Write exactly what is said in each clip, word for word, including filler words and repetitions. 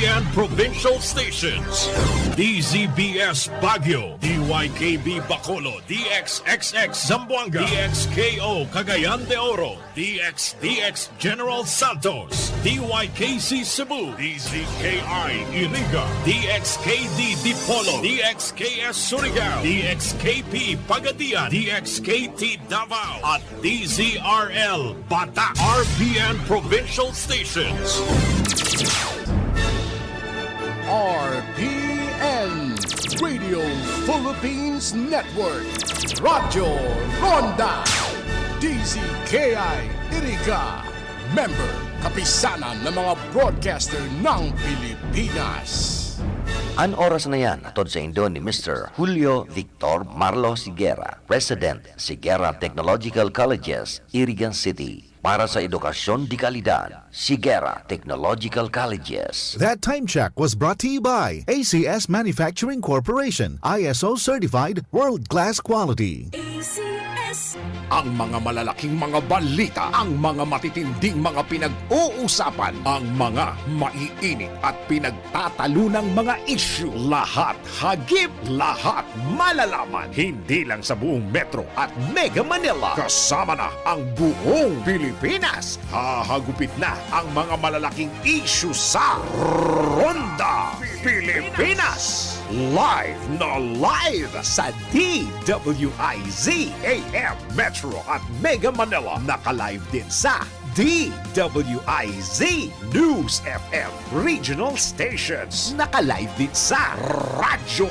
and provincial stations. D Z B S Baguio, D Y K B Bacolod, D X X X Zamboanga, D X K O Cagayan de Oro, D X D X General Santos, D Y K C Cebu, D Z K I Iriga, D X K D Dipolog, D X K S Surigao, D X K P Pagadian, D X K T Davao, at D Z R L Bata, R P N Provincial Stations. R P N, Radio Philippines Network, Radyo Ronda, D Z K I Iriga, member, Kapisanan ng mga Broadcaster ng Pilipinas. An oras na yan, hatod saindo ni Mister Julio Victor Marlo Siguera, President, Siguera Technological Colleges, Iriga City. Para sa edukasyon de kalidad, Siguera Technological Colleges. That time check was brought to you by A C S Manufacturing Corporation, I S O certified, world-class quality. A C S. Ang mga malalaking mga balita, ang mga matitinding mga pinag-uusapan, ang mga maiinit at pinagtatalunang mga isyu, lahat hagip, lahat malalaman. Hindi lang sa buong Metro at Mega Manila, kasama na ang buong Pilipinas. Hahagupit na ang mga malalaking isyu sa Ronda Pilipinas. Live na live sa D W I Z A M Metro at Mega Manila. Naka-live din sa D W I Z News F M Regional Stations. Naka-live din sa Radyo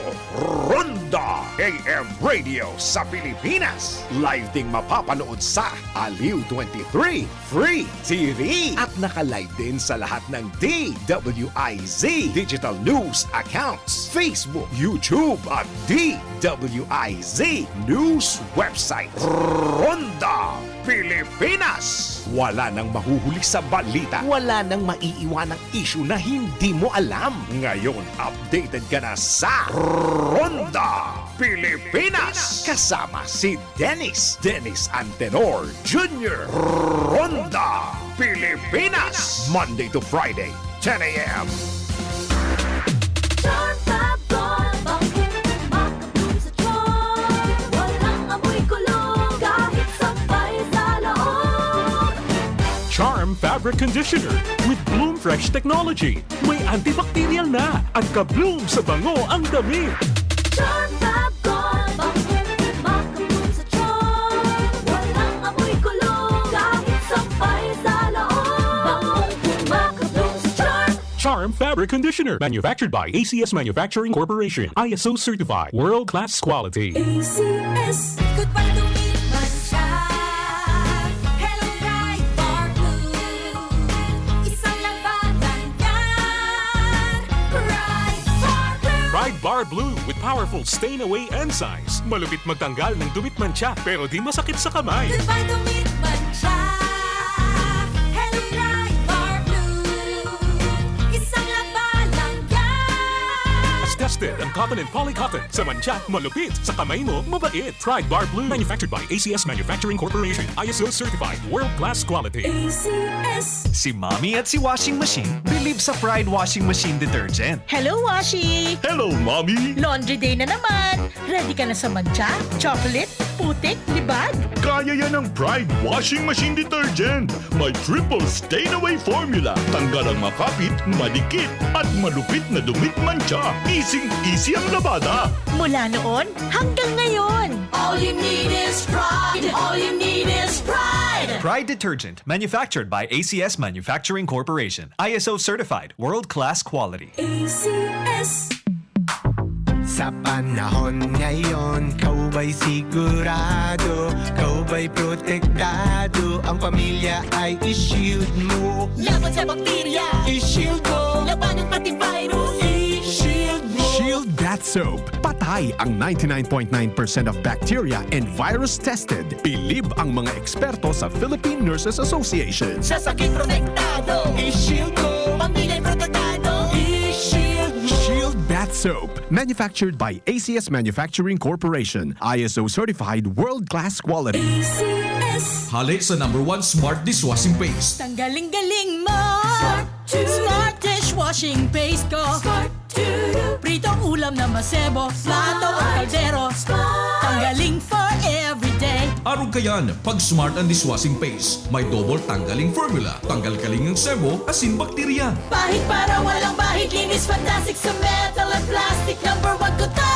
Ronda A M Radio sa Pilipinas. Live ding mapapanood sa Aliw twenty-three Free T V. At naka-live din sa lahat ng D W I Z digital news accounts, Facebook, YouTube, at D W I Z News website. Ronda Pilipinas. Wala nang mahuhuli sa balita. Wala nang maiiwanang isyu na hindi mo alam. Ngayon, updated ka na sa Ronda Pilipinas. Kasama si Dennis, Dennis Antenor Junior. Ronda Pilipinas. Monday to Friday, ten a m. Charm Fab Gold, bangkong makabloom sa charm. Walang amoy kulog, kahit sampay sa loob. Charm Fabric Conditioner with Bloom Fresh Technology. May antibacterial na at ka-bloom sa bango ang damit. Charm Fab Gold, bangkong makabloom sa charm. Walang amoy kulog, kahit sampay sa loob. Bangkong makabloom sa charm. Charm Fabric Conditioner, manufactured by A C S Manufacturing Corporation, I S O certified, world-class quality. A C S. Goodbye to me, mancha. Hello, Pride Bar Blue. Isang labanan yan. Pride Bar Blue. Pride Bar Blue with powerful stain away enzymes. Malupit magtanggal ng dumi't mancha, pero di masakit sa kamay. Goodbye to me, mancha. Hello, Pride Bar Blue. Isang labanan yan. Tested ang cotton and poly cotton. Sa mancha, malupit. Sa kamay mo, mabait. Pride Bar Blue. Manufactured by A C S Manufacturing Corporation. I S O certified. World class quality. A C S. Si Mommy at si Washing Machine bilib sa Pride Washing Machine Detergent. Hello, Washi! Hello, Mommy! Laundry day na naman! Ready ka na sa mancha, chocolate, putik, libag? Kaya yan ng Pride Washing Machine Detergent. May triple stain away formula. Tanggal ang makapit, madikit, at malupit na dumi't mancha. Easing-easy ang labada. Mula noon hanggang ngayon. All you need is Pride. All you need is Pride. Pride Detergent, manufactured by A C S Manufacturing Corporation. I S O certified, world-class quality. A C S. Sa panahon ngayon, ikaw ba'y sigurado, ikaw ba'y protektado, ang pamilya ay i-shield mo. Laban sa bakterya, i-shield mo. Laban ng antivirus, i-shield mo. Shield Bath Soap. Patay ang ninety-nine point nine percent of bacteria and virus tested. Bilib ang mga eksperto sa Philippine Nurses Association. Sa sakit protektado, i-shield mo. Pamilya'y protektado, i-shield mo. Shield Bath Soap. Manufactured by A C S Manufacturing Corporation. I S O certified world-class quality. A C S. Hale sa number one smart dishwashing paste. Tanggaling-galing mo! Smart Dish. Smart Dish Washing paste ko. Smart to you. Pritong ulam na masebo. Plato o kaldero. Smart. Tanggaling for everyday. Arog kayan, pag Smart ang dishwashing paste. May double tanggaling formula. Tanggal kaling ang sebo, asin bakterya. Pahid para walang bahid. Linis fantastic sa metal at plastic. Number one ko to.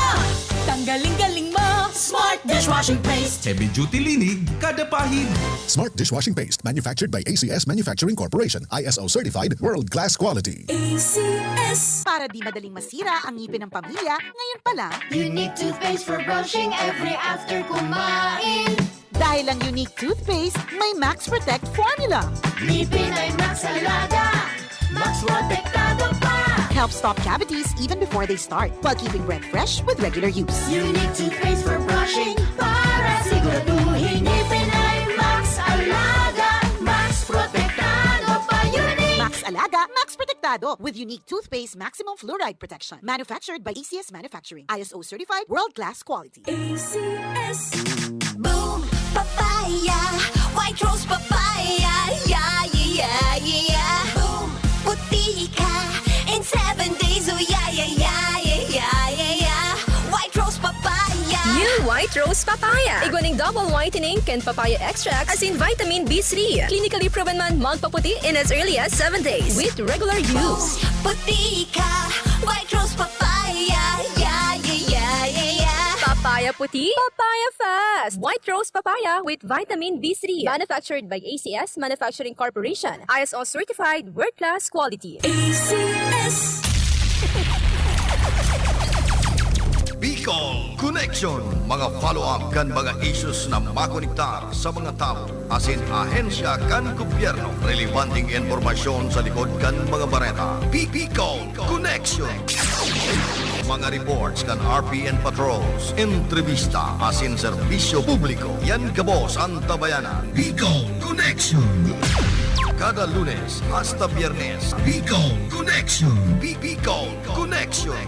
Tanggaling galing mo. Smart dishwashing paste. Heavy duty linig, kada pahid. Smart dishwashing paste, manufactured by A C S Manufacturing Corporation, I S O certified, world class quality. A C S. Para di madaling masira ang ngipin ng pamilya, ngayon pa lang. Unique toothpaste for brushing every after kumain. Dahil ang Unique Toothpaste may Max Protect Formula. Ngipin ay Max Alaga, Max Protektado pa. Help stop cavities even before they start, while keeping breath fresh with regular use. Unique toothpaste for brushing para siguraduhin ngipin ay Max Alaga, Max Protektado pa. Unique. Max Alaga, Max Protektado with Unique Toothpaste Maximum Fluoride Protection. Manufactured by A C S Manufacturing. I S O certified, world class quality. A C S. Boom! Papaya! White Rose Papaya! Yeah, yeah, yeah, yeah, yeah! Boom! Puti ka in seven days! Oh, yeah, yeah, yeah, yeah, yeah, yeah, yeah! White Rose Papaya! New White Rose Papaya. Igwa ning double whitening kan papaya extract, asin vitamin B three. Clinically proven man magpaputi in as early as seven days with regular use. Puti ka! White Rose Papaya! Yeah, yeah, yeah, yeah, yeah! Papaya puti, papaya fast! White Rose Papaya with vitamin B three. Manufactured by A C S Manufacturing Corporation. I S O certified, world class quality. A C S. Bicol Connection. Mga follow-up kan mga issues na makonektar sa mga tawo asin ahensya kan gobyerno. Relebanteng impormasyon sa likod kan mga bareta. Bicol Connection. Mga reports kan R P N patrols, entrevista asin serbisyo publiko. Yan gabos an Tabayanan. Bicol Connection. Kada Lunes hasta Biyernes, Bicol Connection. Bi-, Bicol Connection.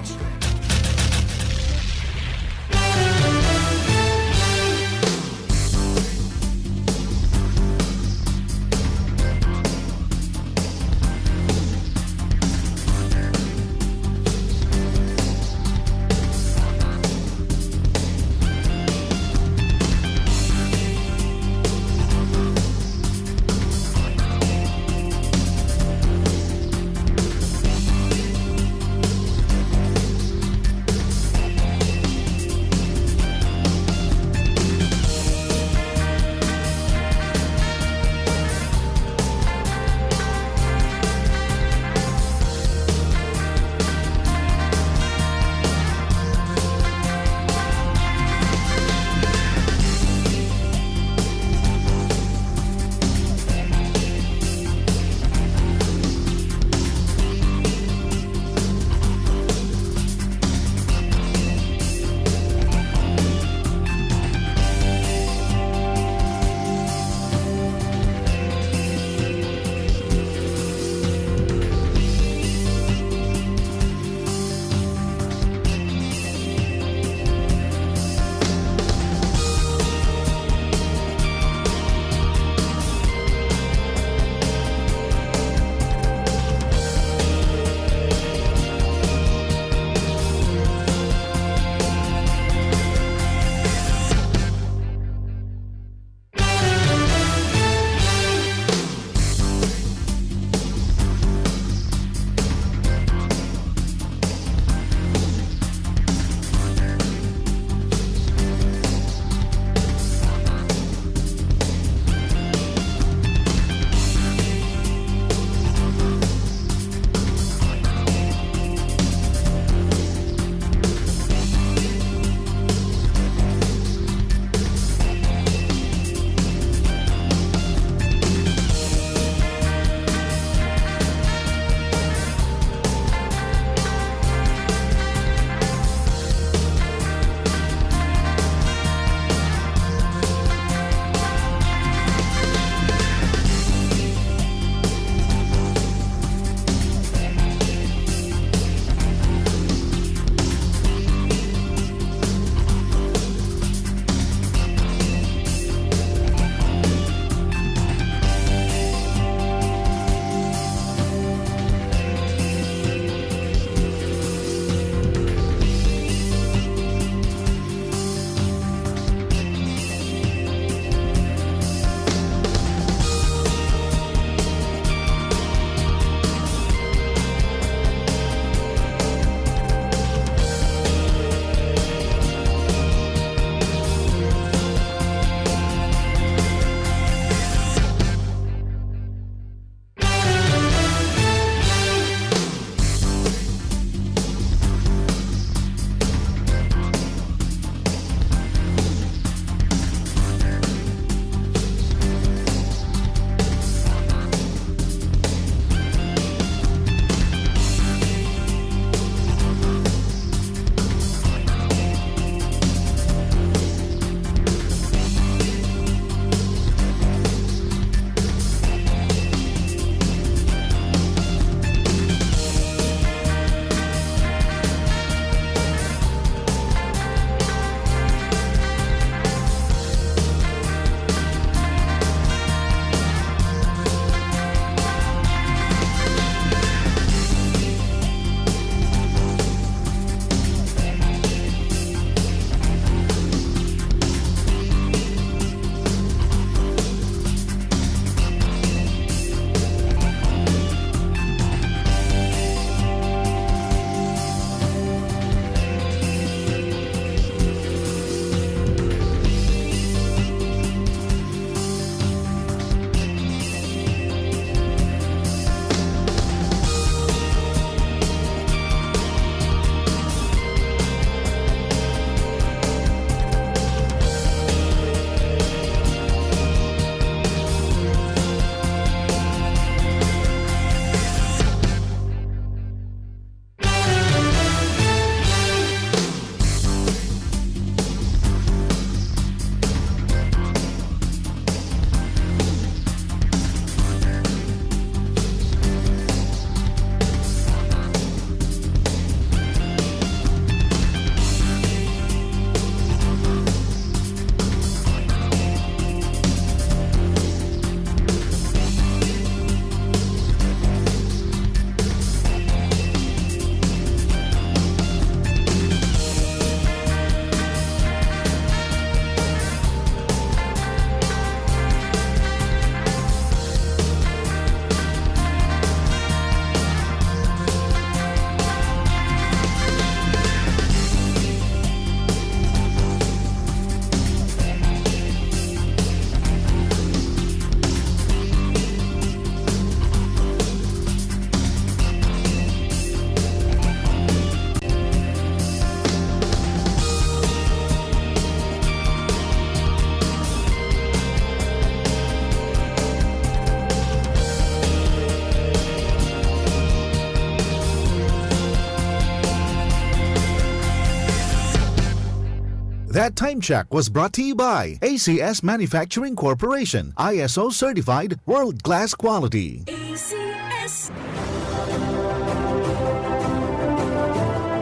That time check was brought to you by A C S Manufacturing Corporation, I S O certified, world-class quality. A C S.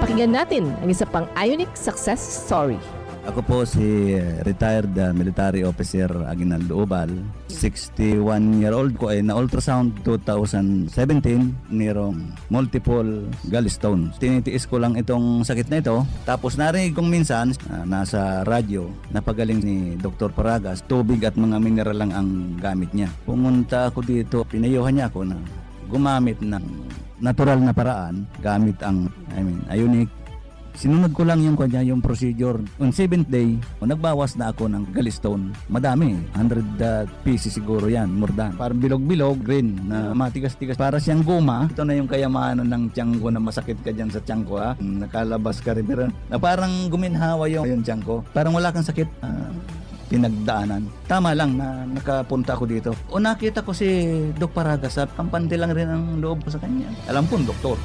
Pakinggan natin ang isa pang Ionic success story. Ako po si retired ah, military officer Aguinaldo Ubal, sixty-one year old ko ay na-ultrasound two thousand seventeen, nirong multiple gallstones. Tinitiis ko lang itong sakit na ito. Tapos narinig kong minsan, ah, nasa radyo, napagaling ni Doktor Paragas, tubig at mga mineral lang ang gamit niya. Pumunta ako dito, pinayuhan niya ako na gumamit ng natural na paraan gamit ang, I mean, Ionic. Sinunod ko lang yung kanya, yung procedure. On seventh day, o nagbawas na ako ng gallstone. Madami, hundred ah, pieces siguro yan, more than. Parang bilog-bilog, green, na matigas-tigas. Para siyang goma. Ito na yung kayamanan ng tiyan ko na masakit ka dyan sa tiyan ko, ha? Nakalabas ka rin. Pero na parang guminhawa yung, yung tiyan ko. Parang wala kang sakit. Ah, pinagdaanan. Tama lang na nakapunta ako dito. O nakita ko si Doc Paragas, sa kampante lang rin ang loob ko sa kanya. Alam kong doktor.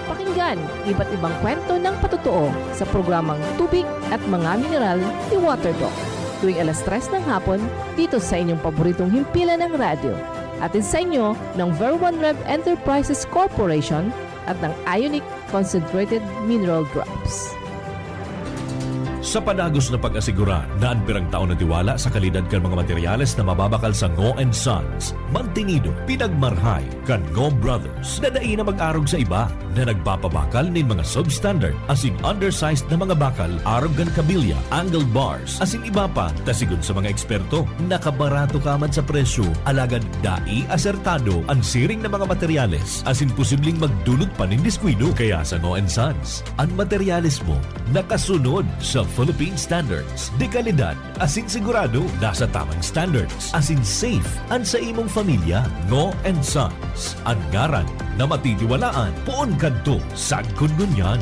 Pakinggan iba't ibang kwento ng patotoo sa programang Tubig at Mga Mineral ni Water Doc. Tuwing alas tres ng hapon, dito sa inyong paboritong himpilan ng radyo. Hatid sa inyo ng Ver One Rev Enterprises Corporation at ng Ionic Concentrated Mineral Drops. Sa padagos na pag-asigurar na an pirang taon na tiwala sa kalidad kan mga materyales na mababakal sa Ngo and Sons, mantinido, pinagmarhay kan Ngo Brothers na dai na mag-arog sa iba na nagpapabakal nin mga substandard asin undersized na mga bakal arog kan kabilya, angle bars, asin iba pa, ta sigon sa mga eksperto, nakabarato ka man sa presyo, alagad dai asertado an siring na mga materyales asin posibleng magdulot pa nin diskuido. Kaya sa Ngo and Sons, an materyales mo nakasunod sa Philippine Standards de Kalidad asin sigurado nasa tamang standards asin safe an sa imong pamilya. Ngo and Sons, an ngaran na matitiwalaan poon kadto sagkod ngunyan.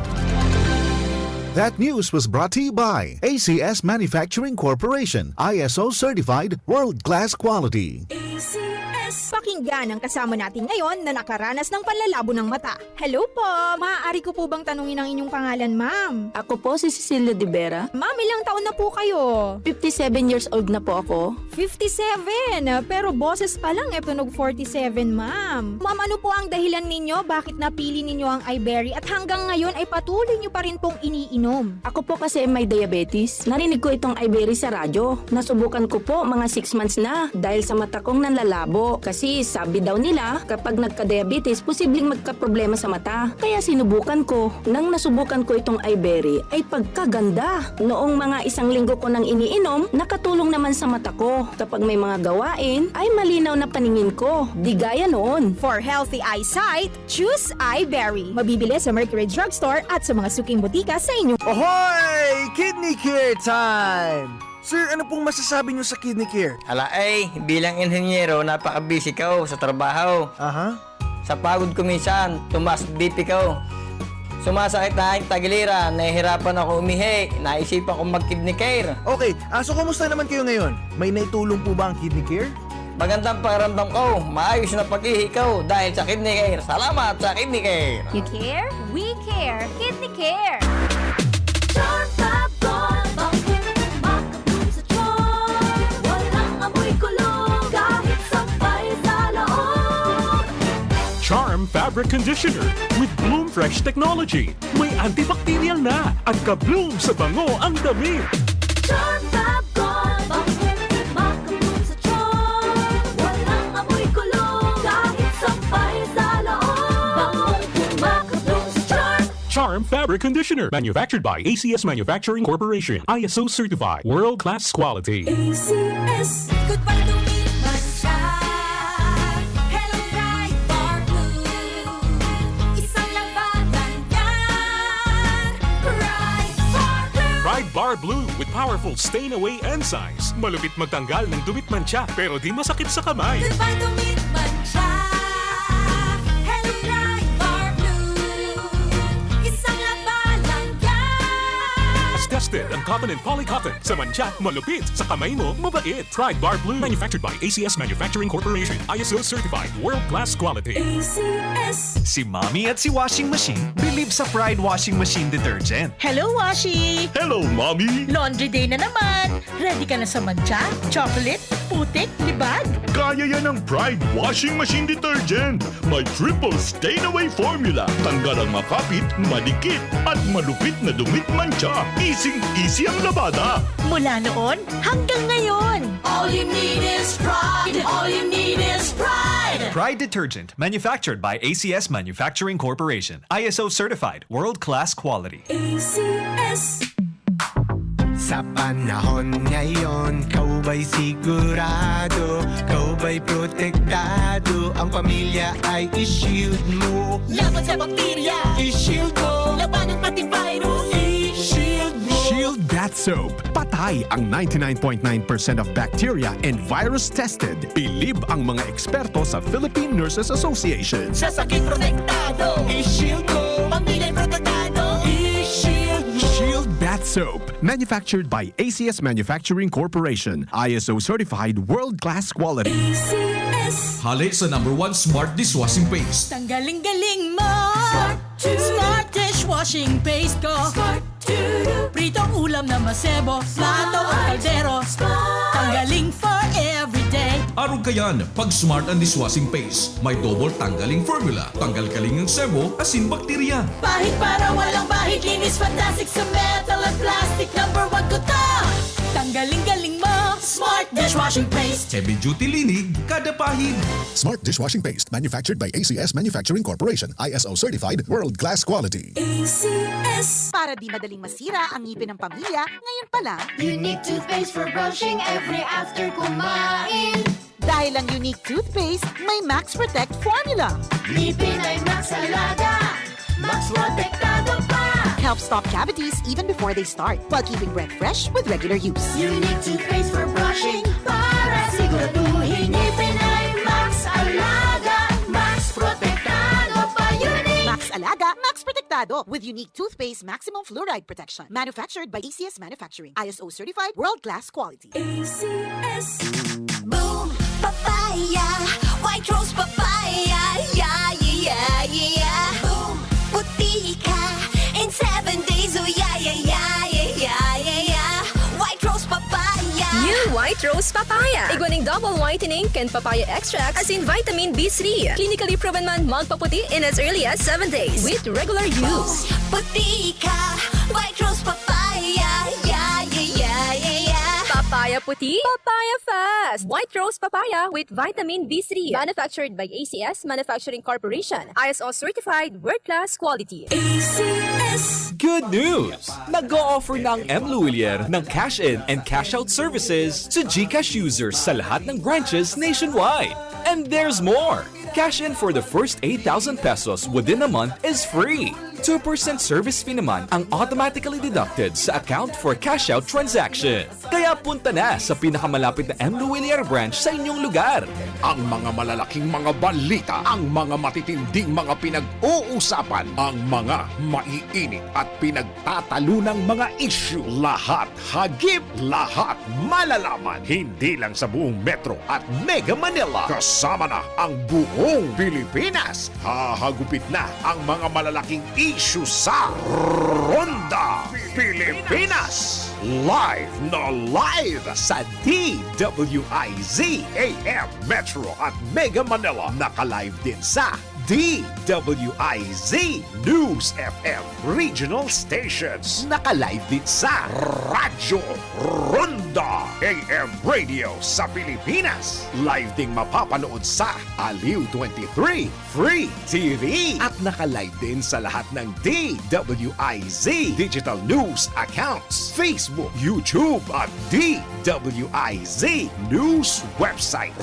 That news was brought to you by A C S Manufacturing Corporation, I S O certified, world-class quality. A C S. Pakinggan ang kasama natin ngayon na nakaranas ng panlalabo ng mata. Hello po! Maaari ko po bang tanungin ang inyong pangalan, ma'am? Ako po si Cecilia de Vera. Ma'am, ilang taon na po kayo? Fifty-seven years old na po ako. Fifty-seven? Pero boses pa lang, eh, tunog forty-seven, ma'am. Ma'am, ano po ang dahilan ninyo? Bakit napili ninyo ang Iberry? At hanggang ngayon ay patuloy nyo pa rin pong iniinom? Ako po kasi may diabetes. Narinig ko itong Iberry sa radyo. Nasubukan ko po mga six months na dahil sa mata kong nanlalabo. Kasi sabi daw nila, kapag nagka-diabetes, posibleng magkaproblema sa mata. Kaya sinubukan ko. Nang nasubukan ko itong Iberry, ay pagkaganda. Noong mga isang linggo ko nang iniinom, nakatulong naman sa mata ko. Kapag may mga gawain, ay malinaw na paningin ko. Di gaya noon. For healthy eyesight, choose Iberry. Mabibili sa Mercury Drugstore at sa mga suking botika sa inyong Ohoy! Kidney Care time! Sir, ano pong masasabi niyo sa Kidney Care? Ala ay, bilang inhenyero, napaka-busy ko sa trabaho. Aha. Sa pagod ko minsan, tumaas B P ko. Sumasakit na ang tagiliran, nahihirapan ako umihi, naisipan kong mag-Kidney Care. Okay, ah, so kumusta naman kayo ngayon? May naitulong po ba ang Kidney Care? Magandang pakiramdam ko, maayos na pag-ihi ko dahil sa Kidney Care. Salamat sa Kidney Care! You care? We care! Kidney Care! Charm Fab Gold, bangkong makabloom sa charm. Walang amoy kulog, kahit sampay sa loob. Charm Fabric Conditioner with Bloom Fresh Technology. May antibacterial na at ka-bloom sa bango ang damit. Charm Fab Gold, bangkong makabloom sa charm. Walang amoy kulog, kahit sampay sa loob. Bangkong makabloom sa charm. Charm Fabric Conditioner, manufactured by A C S Manufacturing Corporation, I S O certified, world-class quality. A C S. Goodbye dumi mantsa. Hello, Pride Bar Blue. Isang labanan yan. Pride Bar Blue. Pride Bar Blue with powerful stain away enzymes. Malupit magtanggal ng dumi at mantsa, pero di masakit sa kamay. Goodbye dumi mantsa. Hello, Pride Bar Blue. Isang labanan yan. Tested and Cotton and poly cotton. Sa mantsa, malupit. Sa kamay mo, mabait. Pride Bar Blue. Manufactured by A C S Manufacturing Corporation. I S O certified. World class quality. A C S. Si Mommy at si Washing Machine bilib sa Pride Washing Machine Detergent. Hello, Washi! Hello, Mommy! Laundry day na naman! Ready ka na sa mantsa, chocolate, putik, libag? Kaya yan ng Pride Washing Machine Detergent. May triple stain away formula. Tanggal ang makapit, madikit, at malupit na dumi at mantsa. Easy-easy ang labada. Mula noon hanggang ngayon. All you need is Pride. All you need is Pride. Pride Detergent, manufactured by A C S Manufacturing Corporation. I S O certified, world-class quality. A C S. Sa panahon ngayon, kaubay sigurado, kaubay protektado, ang pamilya ay i-shield mo. Laban sa bakterya, i-shield mo. Labanan pati virus, i-shield mo. Shield Bath Soap. Patay ang ninety-nine point nine percent of bacteria and virus tested. Bilib ang mga eksperto sa Philippine Nurses Association. Sa sakit protektado, i-shield mo. Pamilya protektado, i-shield mo. Shield Bath Soap. Manufactured by A C S Manufacturing Corporation. I S O certified world-class quality. A C S. Hali sa number one smart dishwashing paste. Tanggaling-galing mo! Smart to. Smart dishwashing paste ko. Smart to. Pritong ulam na masebo. Plato o kaldero. Smart. Tanggaling for everyday. Arog kayan, pag Smart ang dishwashing paste. May double tanggaling formula. Tanggal-galing ang sebo, asin bakterya. Pahid para walang bahid. Linis fantastic sa metal at plastic. Number one ko to. Tanggaling-galing mo. Smart dishwashing paste. Heavy duty linig, kada pahid. Smart dishwashing paste. Manufactured by A C S Manufacturing Corporation. I S O certified, world-class quality. A C S. Para di madaling masira ang ngipin ng pamilya, ngayon pa lang. Unique toothpaste for brushing every after kumain. Dahil ang Unique Toothpaste may Max Protect Formula. Ngipin ay Max Alaga. Max Protektado pa. Helps stop cavities even before they start, while keeping breath fresh with regular use. Unique Toothpaste for brushing para siguraduhin ngipin ay Max Alaga. Max Protektado pa. Unique. Max Alaga, Max Protektado with Unique Toothpaste Maximum Fluoride Protection. Manufactured by A C S Manufacturing. I S O certified, world-class quality. A C S. Boom! Papaya! White Rose Papaya! Yeah, yeah, yeah, yeah! Boom! Puti ka in seven days! Oh, yeah, yeah, yeah, yeah, yeah, yeah, yeah! White Rose Papaya! New White Rose Papaya. Igwa ning double whitening kan papaya extract asin vitamin B three. Clinically proven man magpaputi in as early as seven days with regular use. Boom! Puti ka! White Rose Papaya! Yeah, yeah, yeah, yeah, yeah! Papaya puti, papaya fast. White Rose Papaya with vitamin B three. Manufactured by A C S Manufacturing Corporation. I S O certified, world-class quality. A C S. Good news! Nag-o-offer na ang M Lhuillier ng cash-in and cash-out services sa GCash users sa lahat ng branches nationwide. And there's more! Cash in for the first eight thousand pesos within a month is free. Two percent service fee naman ang automatically deducted sa account for cash out transaction. Kaya punta na sa pinakamalapit na M Lhuillier branch sa inyong lugar. Ang mga malalaking mga balita, ang mga matitinding mga pinag-uusapan, ang mga maiinit at pinagtatalunang mga isyu, lahat hagip, lahat malalaman, hindi lang sa buong Metro at Mega Manila, kasama na ang buong Pilipinas. Hahagupit na ang mga malalaking isyu sa Ronda Pilipinas. Live na live sa D W I Z A M Metro at Mega Manila. Naka-live din sa D W I Z News F M Regional Stations. Naka-live din sa Radyo Ronda A M Radio sa Pilipinas. Live ding mapapanood sa Aliw twenty-three Free T V. At naka-live din sa lahat ng D W I Z digital news accounts, Facebook, YouTube at D W I Z news website.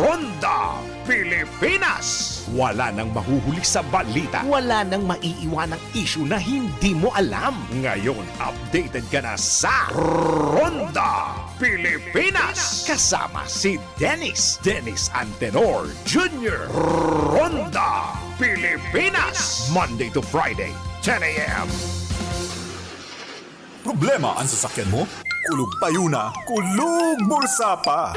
Ronda Pilipinas. Wala nang mahuhuli sa balita, wala nang maiiwanang isyu na hindi mo alam. Ngayon, updated ka na sa Ronda Pilipinas. Kasama si Dennis, Dennis Antenor Junior. Ronda Pilipinas. Monday to Friday, ten A M. Problema an sasakyan mo? Kulog payo na, kulog bulsa pa!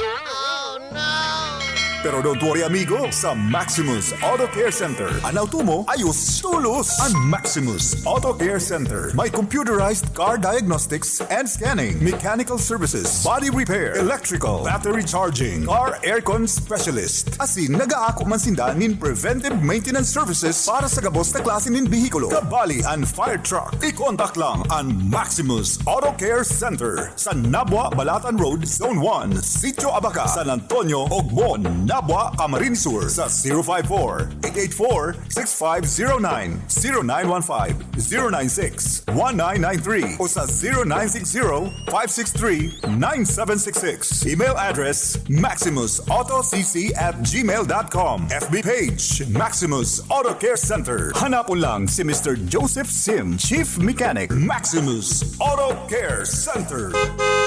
Pero don't worry, amigo, sa Maximus Auto Care Center, an auto mo ayos tolos. An Maximus Auto Care Center may computerized car diagnostics and scanning, mechanical services, body repair, electrical, battery charging, car aircon specialist. Asin nagaako man sinda nin preventive maintenance services para sa gabos na klase nin behikulo, kabali an fire truck. I-contact lang an Maximus Auto Care Center sa Nabua, Balatan Road, Zone one, Sitio Abaca, San Antonio, Ogmon, Nabua, Camarines Sur, sa zero five four, eight eight four, six five zero nine, zero nine one five, zero nine six, one nine nine three o sa zero nine six zero, five six three, nine seven six six. Email address, maximus auto c c at gmail dot com. F B page, Maximus Auto Care Center. Hanapon lang si Mister Joseph Sim, Chief Mechanic, Maximus Auto Care Center.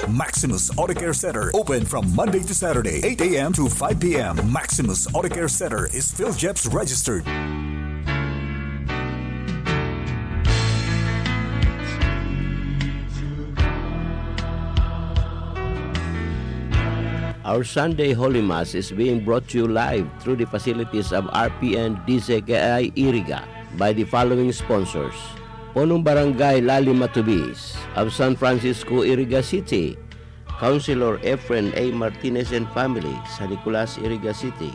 Maximus Auto Care Center, open from Monday to Saturday, eight a m to five p m. Maximus Auto Care Center is PhilGEPS registered. Our Sunday Holy Mass is being brought to you live through the facilities of R P N D Z K I Iriga by the following sponsors: Punong Barangay Lali Matubis of San Francisco, Iriga City, Councilor Efren A Martinez and family, San Nicolas, Iriga City,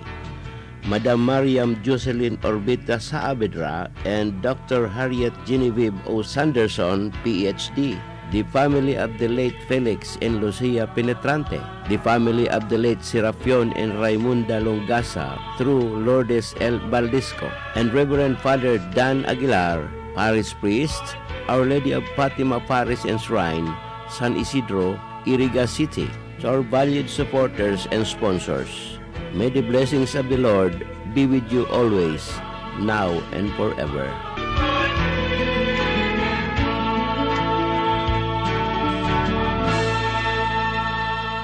Madam Mariam Jocelyn Orbita Saavedra, and Doctor Harriet Genevieve O Sanderson, P H D, the family of the late Felix and Lucia Penetrante, the family of the late Serapion and Raimunda Longasa through Lourdes L Baldisco, and Reverend Father Dan Aguilar, Parish Priest, Our Lady of Fatima Parish and Shrine, San Isidro, Iriga City. To our valued supporters and sponsors, may the blessings of the Lord be with you always, now and forever.